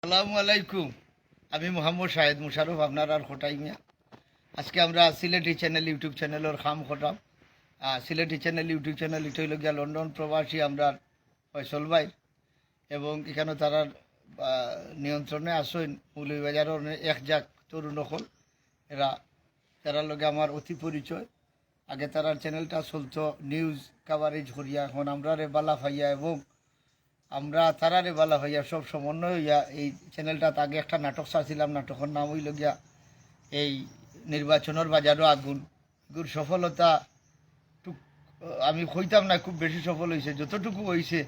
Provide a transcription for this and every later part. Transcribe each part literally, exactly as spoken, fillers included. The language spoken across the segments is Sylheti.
আসসালামু আলাইকুম। আমি মোহাম্মদ শাহেদ মুশারফ, আপনারার কটাই মিয়া। আজকে আমরা সিলেটি চ্যানেল, YouTube চ্যানেলর কাম করলাম। আহ, সিলেটি চ্যানেল, YouTube চ্যানেল, ইটা অইলো গিয়া লন্ডন প্রবাসী আমরার ফয়সল ভাই, এবং ইখানো তারার, আহ, নিয়ন্ত্রণে আছইন মৌলভীবাজারর অনে-, এক জাক তরুণ অকল। এরা, তারার লগে আমার অতি পরিচয়। আগে তারার চ্যানেলটা চলতো নিউজ কাভারেজ করিয়া, এখন আমরারে বালা পাইয়া এবং আমরা তারারে বালা পাইয়া সব সমন্বয় অইয়া এই চ্যানেলটাত আগে একটা নাটক ছাড়ছিলাম, নাটকর নাম অইলো গিয়া এই নির্বাচনর বাজারো আগুন। এগুর সফলতা টুক-, আমি কইতাম না খুব বেশি সফল অইছে, যতটুকু অইছে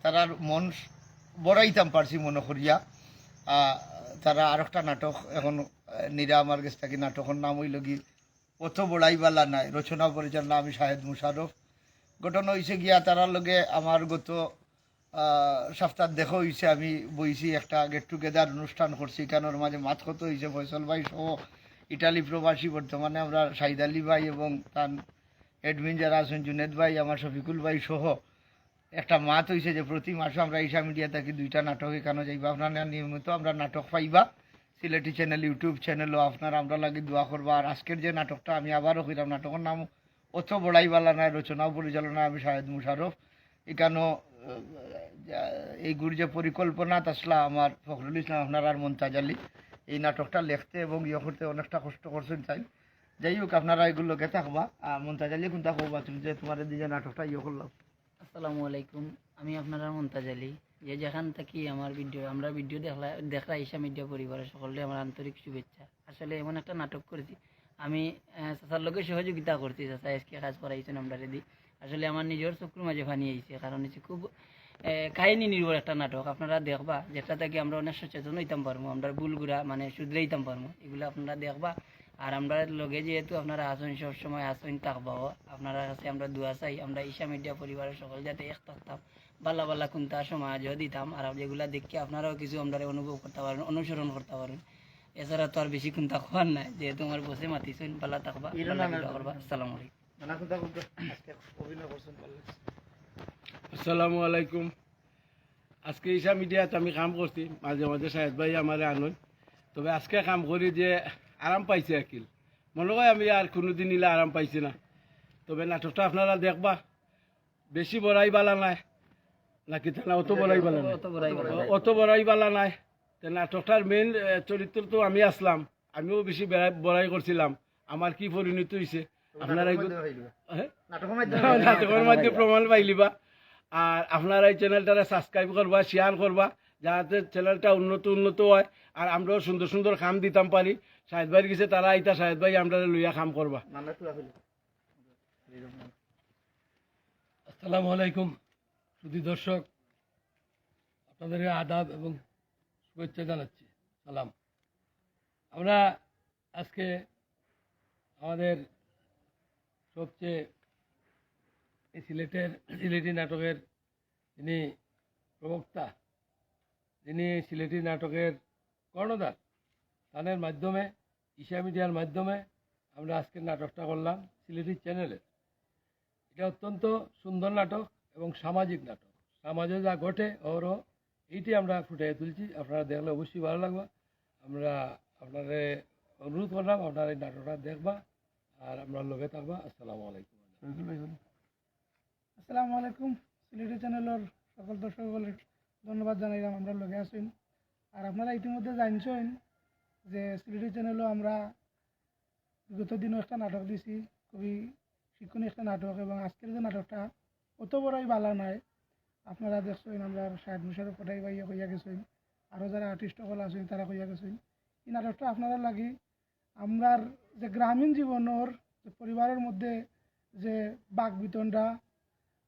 তারার মন স-, বড়াইতাম পারছি মনো করিয়া। আহ, তারা আরোকটা নাটক এখন, আহ, নিরা আমার গেছ থাকি, নাটকর নাম অইলো গি অত বড়াই বালা নায়, রচনা পরিচালনা আমি শাহেদ মুশারফ। ঘটনা অইছে গিয়া তারার লগে আমার গত, আহ, সপ্তাহ দেখা অইছে, আমি বইছি একটা গেট টুগেদার অনুষ্ঠান করছি, ইখানোর মাঝে মাত কথা অইছে ফয়সল ভাই সহ ইটালি প্রবাসী বর্তমানে আমরা শাহিদ আলী ভাই এবং তান অ্যাডমিন যারা আছইন জুনেদ ভাই, আমার শফিকুল ভাই সহ একটা মাত অইছে যে প্রতি মাসো আমরা ঈশা মিডিয়া থাকি দুইটা নাটক ইখানো যাইবা, আপনারা নিয়মিত আমরা নাটক পাইবা। সিলেটি চ্যানেল, YouTube চ্যানেলও আপনারা আমরার লাগি দোয়া করবা। আর আজকের যে নাটকটা আমি আবারও কইলাম, নাটকর নাম অত বড়াই বালা নায়, রচনা ও পরিচালনা আমি শাহেদ মুশারফ। ইখানো, আহ, এইগুর যে পরিকল্পনাত আছলা আমার ফখরুল ইসলাম আপনারার মন্তাজ আলী, এই নাটকটা লেখতে এবং ইয়ে করতে অনেকটা কষ্ট করছইন তাইন। যাই হোক, আপনারা এগুর লগে থাকবা। আহ, মন্তাজ আলী, কুনটা কইবা তুমি যে তুমারে দিয়া নাটকটা ইয়ে করলাম? আসসালামু আলাইকুম, আমি আপনারার মন্তাজ আলী। যে যেখান থাকি আমার ভিডিও, আমরা ভিডিও দেখলা, দেখরা ঈশা মিডিয়া পরিবারের সকলরে আমার আন্তরিক শুভেচ্ছা। আসলে এমন একটা নাটক করছি, আমি, আহ, চাচার লগে সহযোগিতা করছি, চাচা এসকে কাজ করাইছইন আমরারে দি। আসলে আমার নিজর চকুর মাঝে পানি আইছে, কারণ হচ্ছে খুব, আহ, কাহিনী নির্ভর একটা নাটক। আপনারা দেখবা, যেটা থাকি আমরা অনেক সচেতন অইতাম পারমু, আমরা ভুলগুলা মানে শুধরাইতাম পারমু, এগুলা আপনারা দেখবা। আর আমরার লগে যেহেতু আপনারা আছইন, সব সময় আছইন, থাকবাও। আপনারার কাছে আমরা দোয়া চাই, আমরা ঈশা মিডিয়া পরিবারের সকল যাতে এক থাকতাম, বালা বালা কুন্তা সমাজও দিতাম, আর যেগুলা দেখি আপনারাও কিছু আমরারে অনুভব করতা পারইন, অনুসরণ করতা পারইন। এছাড়া তো আর বেশি কুন্তা কওয়ার নাই, যেহেতু আমার বসে মাতিছইন, বালা থাকবা, বালা দোয়া করবা। আসসালামু আলাইকুম। নানা কুন্তা কুন্তা আজকে অভিনয় করছইন, ভালা লাগছে। আসসালামু আলাইকুম। আজকে ঈশা মিডিয়াত আমি কাম করছি, মাঝে মাঝে শাহেদ ভাই আমারে আনইন। তবে আজকে কাম করি যে আরাম পাইছি আকিল। মনো কয় আমি আর কুনুদিন ইলা আরাম পাইছি না। তবে নাটকটা আপনারা দেখবা, বেশি বড়াই বালা নায়, নাকি তা না অত বড়াই বালা নায়? অত বড়াই বালা নায়। অত বড়াই বালা নায়। তে নাটকটার মেইন, এ, চরিত্র তো আমি আছলাম, আমিও বেশি বেড়াই-, বড়াই করছিলাম। আমার কি পরিণতি অইছে আপনারা নাটকর মাধ্যমে পাইলিবা। হ্যাঁ? নাটকর মাধ্যমে নাটকর মাধ্যমে প্রমাণ পাইলিবা। আর আপনারা এই চ্যানেলটারে সাবস্ক্রাইব করবা, শেয়ার করবা, যাতে চ্যানেলটা উন্নত উন্নত হয়, আর আমরাও সুন্দর সুন্দর কাম দিতাম পারি। শাহেদ ভাইর গেছে তারা আইতা, শাহেদ ভাই আমরারে লইয়া কাম করবা। নানা তো আসলে। আসসালামু আলাইকুম, সুধী দর্শক, আপনাদেরকে আদাব এবং শুভেচ্ছা জানাচ্ছি, সালাম। আমরা আজকে আমাদের সবচেয়ে এই সিলেটের, সিলেটি নাটকের যিনি প্রবক্তা, যিনি সিলেটি নাটকের কর্ণধার, তানের মাধ্যমে, ঈশা মিডিয়ার মাধ্যমে আমরা আজকের নাটকটা করলাম সিলেটি চ্যানেলে। এটা অত্যন্ত সুন্দর নাটক এবং সামাজিক নাটক। সমাজে যা ঘটে অহরহ, এইটাই আমরা ফুটাইয়া তুলছি। আপনারা দেখলে অবশ্যই ভালা লাগবা। আমরা আপনারে অনুরোধ করলাম, আপনারা এই নাটকটা দেখবা আর আমরার লগে থাকবা। আসসালামু আলাইকুম। আসসালামু আলাইকুম। সিলেটি চ্যানেলর সকল দর্শক সকলরে ধন্যবাদ জানাইলাম, আমরার লগে আছইন। আর আপনারা ইতিমধ্যে জানছইন যে সিলেটি চ্যানেলও আমরা বিগত দিনও একটা নাটক দিছি, খুবই শিক্ষণীয় একটা নাটক, এবং আজকের যে নাটকটা অত বড়াই বালা নায়। আপনারা দেখছইন, আমরার শাহেদ মুশারফ কটাই ভাইয়ে কইয়া গেছইন, আরও যারা আর্টিস্ট সকল আছইন তারা কইয়া গেছইন। এই নাটকটা আপনারার লাগি আমরার যে গ্রামীণ জীবনর যে পরিবারর মধ্যে যে বাক বিতণ্ডা,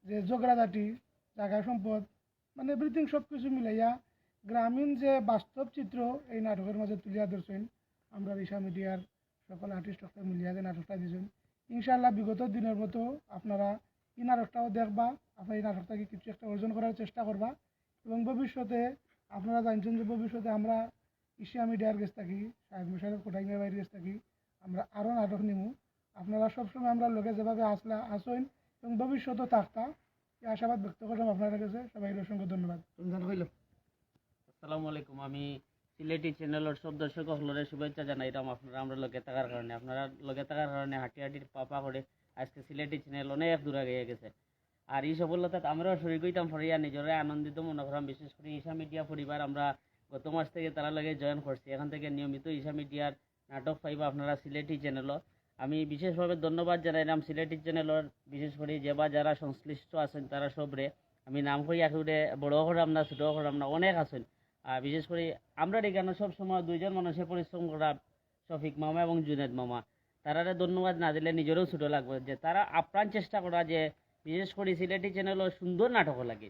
যে ঝগড়াঝাটি, জাগা সম্পদ, মানে এভরিথিং সব কিছু মিলাইয়া গ্রামীণ যে বাস্তব চিত্র এই নাটকর মাঝে তুলিয়া ধরছইন। আমরার ঈশা মিডিয়ার সকল আর্টিস্ট সকলে মিলিয়া যে নাটকটা দিছইন, ইনশাআল্লাহ বিগত দিনর মতো আপনারা এই নাটকটাও দেখবা, আপনারা এই নাটক থাকি কিছু একটা অর্জন করার চেষ্টা করবা। এবং ভবিষ্যতে আপনারা জানছইন যে ভবিষ্যতে আমরা ঈশা মিডিয়ার গেছ থাকি, শাহেদ মুশারফ কটাই মিয়া ভাইর গেছ থাকি আমরা আরও নাটক নিমু। আপনারা সবসময় আমরার লগে যেভাবে আছলা, আছইন এবং ভবিষ্যতেও থাকতা, এই আশাবাদ ব্যক্ত করলাম আপনারার গেছে। সবাইরে অসংখ্য ধন্যবাদ। তুমি জানো কইলো? আসসালামু আলাইকুম, আমি সিলেটি চ্যানেলর সব দর্শক অকলরে শুভেচ্ছা জানাইরাম। আপনারা আমরার লগে থাকার কারণে, আপনারার লগে থাকার কারণে হাঁটি হাঁটি পা পা করে আজকে সিলেটি চ্যানেল অনেক দূর আগাইয়া গেছে। আর ই সফলতাত আমরাও শরিক অইতাম পারিয়া নিজরে আনন্দিত মনে করাম। বিশেষ করি ঈশা মিডিয়া পরিবার, আমরা গত মাস থাকি তারার লগে জয়েন করছি। এখন থাকি নিয়মিত ঈশা মিডিয়ার নাটক পাইবা আপনারা সিলেটি চ্যানেলও। আমি বিশেষভাবে ধন্যবাদ জানাইরাম সিলেটি চ্যানেলর, বিশেষ করি যে বা যারা সংশ্লিষ্ট আছইন তারা সবরে। আমি নাম কইয়া কেউরে বড় করাম না, ছোট করাম না, অনেক আছইন। আর বিশেষ করি আমরার ইখানো সব সময় দুইজন মানুষে পরিশ্রম করা, শফিক মামা এবং জুনেদ মামা। তারারে ধন্যবাদ না দিলে নিজরেও ছোট লাগবো যে তারা আপ্রাণ চেষ্টা করা যে বিশেষ করি সিলেটি চ্যানেলও সুন্দর নাটকও লাগে।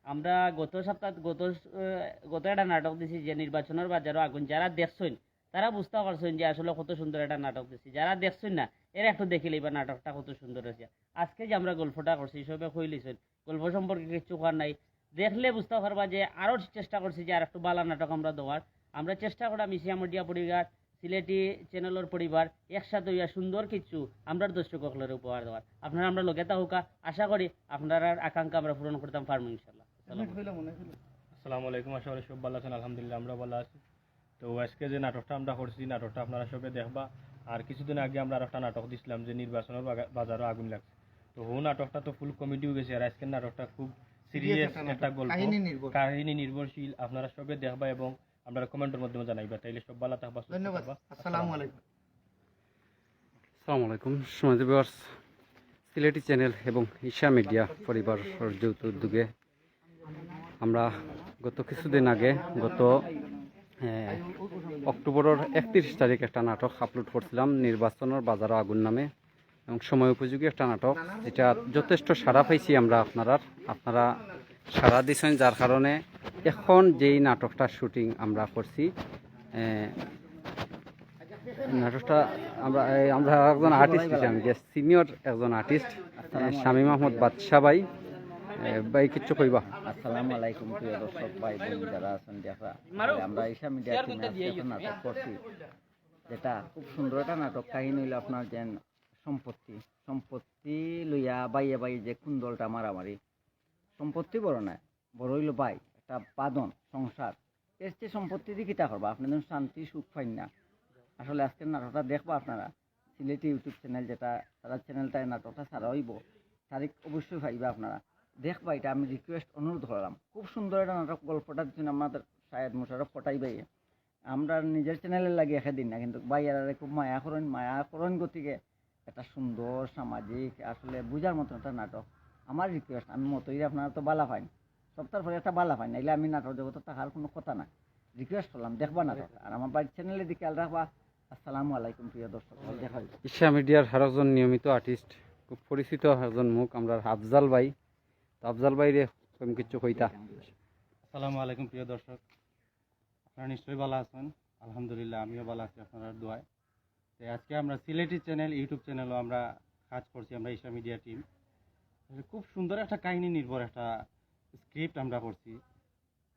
আমরা গত সপ্তাহ, গত, আহ, গত একটা নাটক দিছি যে নির্বাচনর বাজারো আগুন, যারা দেখছইন তারা বুঝতা পারছইন যে আসলে কত সুন্দর একটা নাটক দিছি। যারা দেখছইন না, এরা একটু দেখিলাইবা নাটকটা কত সুন্দর অইছে। আজকে যে আমরা গল্পটা করছি, সবে কইলিছইন, গল্প সম্পর্কে কিচ্ছু কওয়ার নাই, দেখলে বুঝতা পারবা যে আরো চেষ্টা করছি যে আর একটু বালা নাটক আমরা দেওয়ার। আমরা চেষ্টা করাম ঈশা মিডিয়া পরিবার, সিলেটি চ্যানেলর পরিবার একসাথে অইয়া সুন্দর কিছু আমরার দর্শক অকলরে উপহার দেওয়ার। আপনারা আমরার লগে থাকউক্কা, আশা করি আপনারার আকাঙ্ক্ষা আমরা পূরণ করতাম পারমু ইনশাআল্লাহ। আসসালামু আলাইকুম। আসসালামু আলাইকুম, আশা করি সব ভালা আছইন। আলহামদুলিল্লাহ, আমরা ভালা আছি। তো আজকে যে নাটকটা আমরা করছি, নাটকটা আপনারা সবে দেখবা। আর কিছুদিন আগে আমরা আরেকটা নাটক দিছিলাম যে নির্বাচনর বাগা-, বাজারো আগুন লাগছে। তো হউ নাটকটা তো ফুল কমেডি অইগেছে, আর আজকের নাটকটা খুব সিরিয়াস একটা নাটক, একটা গল্প, কাহিনী নির্ভর। কাহিনী নির্ভরশীল। আপনারা সবে দেখবা এবং আমরারে কমেন্টর মাধ্যমে জানাইবা। তাইলে সব ভালা থাকবা, সুস্থ থাকবা। ধন্যবাদ। আসসালামু আলাইকুম। আসসালামু আলাইকুম। সম্মানিত ভিউয়ার্স, সিলেটি চ্যানেল এবং ঈশা মিডিয়া পরিবারর যৌথ উদ্যোগে আমরা গত কিছুদিন আগে, গত, এ, অক্টোবরর একত্রিশ তারিখ একটা নাটক আপলোড করছিলাম, নির্বাচনর বাজারো আগুন নামে, এবং সময় উপযোগী একটা নাটক, যেটা যথেষ্ট সাড়া পাইছি আমরা আপনারার, আপনারা সাড়া দিছইন, যার কারণে এখন যেই নাটকটার শুটিং আমরা করছি, এ, নাটকটা আমরা, এই, আমরা একজন আর্টিস্ট হিসেবে, আমি যে সিনিয়র একজন আর্টিস্ট, এ, শামীম আহমদ বাদশা ভাই, এ, ভাই কিচ্ছু কইবা? আসসালামু আলাইকুম প্রিয় দর্শক ভাই বোন যারা আছইন, দেখরা, আমরা ঈশা মিডিয়া টিমে আজকে একটা নাটক করছি, যেটা খুব সুন্দর একটা নাটক। কাহিনী অইলো আপনার যে সম্পত্তি, সম্পত্তি লইয়া ভাইয়ে ভাইয়ে যে কুন্দলটা মারামারি, সম্পত্তি বড় নায়, বড় অইলো ভাই, একটা বাঁধন, সংসার। এর চেয়ে সম্পত্তি দি কিতা করবা? আপনে যেন শান্তি সুখ পাইন না। আসলে আজকের নাটকটা দেখবা আপনারা, সিলেটি YouTube চ্যানেল যেটা, তারার চ্যানেলটায় নাটকটা ছাড়া অইবো, তারিখ অবশ্যই পাইবা আপনারা। দেখবা, এটা আমি রিকোয়েস্ট, অনুরোধ করলাম। খুব সুন্দর একটা নাটক, গল্পটা দিছইন আমাদের শাহেদ মোশাররফ পটাই ভাইয়ে। আমরা নিজের চ্যানেলর লাগি একে দিন না, কিন্তু ভাইয়ারারে খুব মায়া করইন, মায়া করইন গতিকে একটা সুন্দর সামাজিক, আসলে বুঝার মতন একটা নাটক। আমার রিকোয়েস্ট, আমি মতই আপনারা তো বালা পাইন, সপ্তাহর পরে একটা বালা পাইন, নাইলে আমি নাটক জগতে থাকার কোনো কথা নাই। রিকোয়েস্ট করলাম, দেখবা নাটক। আর আমার ভাইর চ্যানেলের দিকে খেয়াল রাখবা। আসসালামু আলাইকুম প্রিয় দর্শক, দেখা অইবো। ঈশা মিডিয়ার আরকজন নিয়মিত আর্টিস্ট, খুব পরিচিত একজন মুখ, আমরার আফজাল ভাই। তো আফজাল ভাইরে তুমি কিচ্ছু কইতা? আসসালামু আলাইকুম প্রিয় দর্শক, আপনারা নিশ্চয়ই বালা আছইন। আলহামদুলিল্লাহ, আমিও বালা আছি আপনারার দোয়ায়। তো আজকে আমরা সিলেটি চ্যানেল, YouTube চ্যানেলও আমরা কাজ করছি, আমরা ঈশা মিডিয়া টিম। খুব সুন্দর একটা কাহিনী নির্ভর একটা স্ক্রিপ্ট আমরা করছি।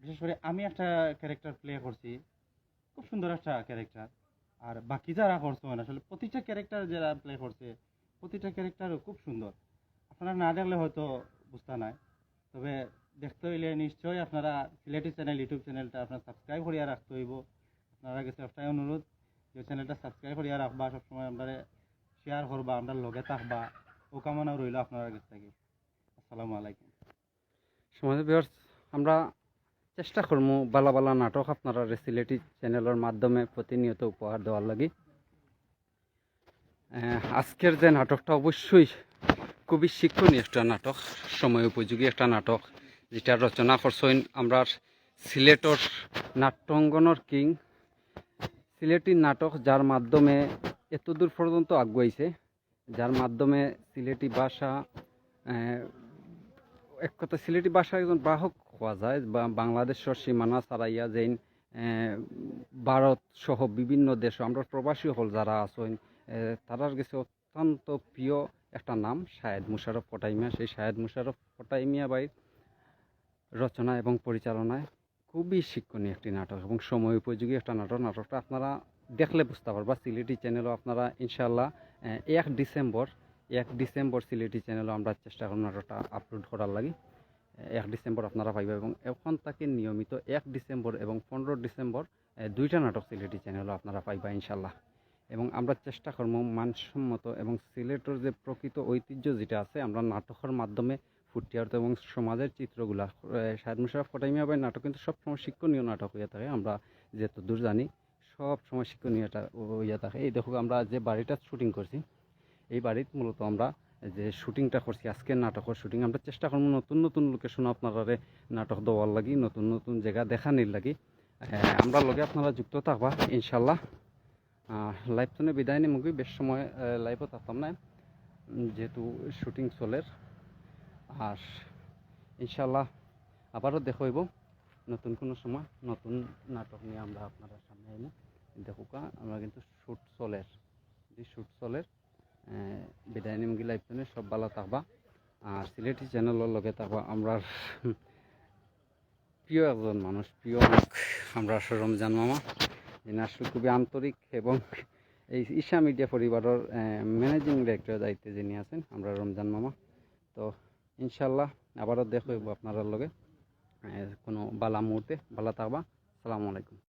বিশেষ করে আমি একটা ক্যারেক্টার প্লে করছি, খুব সুন্দর একটা ক্যারেক্টার। আর বাকি যারা করছইন, আসলে প্রতিটা ক্যারেক্টার যারা প্লে করছে, প্রতিটা ক্যারেক্টারও খুব সুন্দর। আপনারা না দেখলে হয়তো বুঝতা নায়। তবে দেখতে অইলে নিশ্চয়ই আপনারা সিলেটি চ্যানেল, YouTube চ্যানেলটা আপনারা সাবস্ক্রাইব করিয়া রাখতে অইবো। আপনারার গেছে একটাই অনুরোধ যে চ্যানেলটা সাবস্ক্রাইব করিয়া রাখবা, সবসময় আমরারে শেয়ার করবা, আমরার লগে থাকবা, অউ কামনা রইলো আপনারার গেছ থাকি। আসসালামু আলাইকুম। সম্মানিত ভিউয়ার্স, আমরা চেষ্টা করমু বালা বালা নাটক আপনারারে সিলেটি চ্যানেলর মাধ্যমে প্রতিনিয়ত উপহার দেওয়ার লাগি। আহ, আজকের যে নাটকটা অবশ্যই খুবই শিক্ষণীয় একটা নাটক, সময় উপযোগী একটা নাটক, যেটা রচনা করছইন আমরার সিলেটর নাট্যাঙ্গনর কিং, সিলেটি নাটক যার মাধ্যমে এতদূর পর্যন্ত আগুয়াইছে, যার মাধ্যমে সিলেটি ভাষা, আহ, এক কথা সিলেটি ভাষা একজন বাহক কওয়া যায়, বা বাংলাদেশর সীমানা ছাড়াইয়া যেইন, আহ, ভারত সহ বিভিন্ন দেশো আমরার প্রবাসী অকল যারা আছইন, আহ, তারার গেছে অত্যন্ত প্রিয় একটা নাম শাহেদ মোশাররফ পটাই মিয়া। সেই শাহেদ মোশাররফ পটাই মিয়া ভাইর রচনা এবং পরিচালনায় খুবই শিক্ষণীয় একটি নাটক এবং সময় উপযোগী একটা নাটক। নাটকটা আপনারা দেখলে বুঝতা পারবা। সিলেটি চ্যানেলও আপনারা ইনশাআল্লাহ, আহ, এক ডিসেম্বর, এক ডিসেম্বর সিলেটি চ্যানেলও আমরা চেষ্টা করমু নাটকটা আপলোড করার লাগি। আহ, এক ডিসেম্বর আপনারা পাইবা এবং এখন থাকি নিয়মিত এক ডিসেম্বর এবং পনেরো ডিসেম্বর এ, দুইটা নাটক সিলেটি চ্যানেলও আপনারা পাইবা ইনশাল্লাহ। এবং আমরা চেষ্টা করমু মানসম্মত এবং সিলেটর যে প্রকৃত ঐতিহ্য যেটা আছে, আমরা নাটকর মাধ্যমে ফুটিয়ে আনতে এবং সমাজর চিত্রগুলা, এ, শাহেদ মোশাররফ কটাই মিয়া ভাইর নাটক কিন্তু সবসময় শিক্ষণীয় নাটক হইয়া থাকে, আমরা যতদূর জানি সবসময় শিক্ষণীয় এটা হইয়া থাকে। এই দেখো, আমরা যে বাড়িটা শুটিং করছি, এই বাড়িত মূলত আমরা যে শুটিংটা করছি, আজকের নাটকর শুটিং, আমরা চেষ্টা করমু নতুন নতুন লোকেশন আপনারারে নাটক দেওয়ার লাগি, নতুন নতুন জাগা দেখানির লাগি। এ, আমরার লগে আপনারা যুক্ত থাকবা ইনশাল্লাহ। আহ, লাইভ থনে বিদায় নিমুগি, বেশ সময়, আহ, লাইভও থাকতাম না, উম, যেহেতু শুটিং চলের। আর ইনশাল্লাহ আবারও দেখা হইব নতুন কোনো সময়, নতুন নাটক নিয়ে আমরা আপনারার সামনে আইমু। দেখুকা, আমরা কিন্তু শ্যুট চলের, যে শ্যুট চলের। আহ, বিদায় নিমুগি লাইভ থনে, সব ভালা থাকবা। আর সিলেটি চ্যানেলর লগে থাকবা। আমরার প্রিয় একজন মানুষ, প্রিয় মুখ, আমরার রমজান মামা, যিনি আসলে খুবই আন্তরিক এবং এই ঈশা মিডিয়া পরিবারর, আহ, ম্যানেজিং ডিরেক্টর দায়িত্বে যিনি আছেন, আমরার রমজান মামা। তো ইনশাল্লাহ আবারও দেখা হইব আপনারার লগে, আহ, কোনো ভালা মুহূর্তে। ভালা থাকবা। আসসালামু আলাইকুম।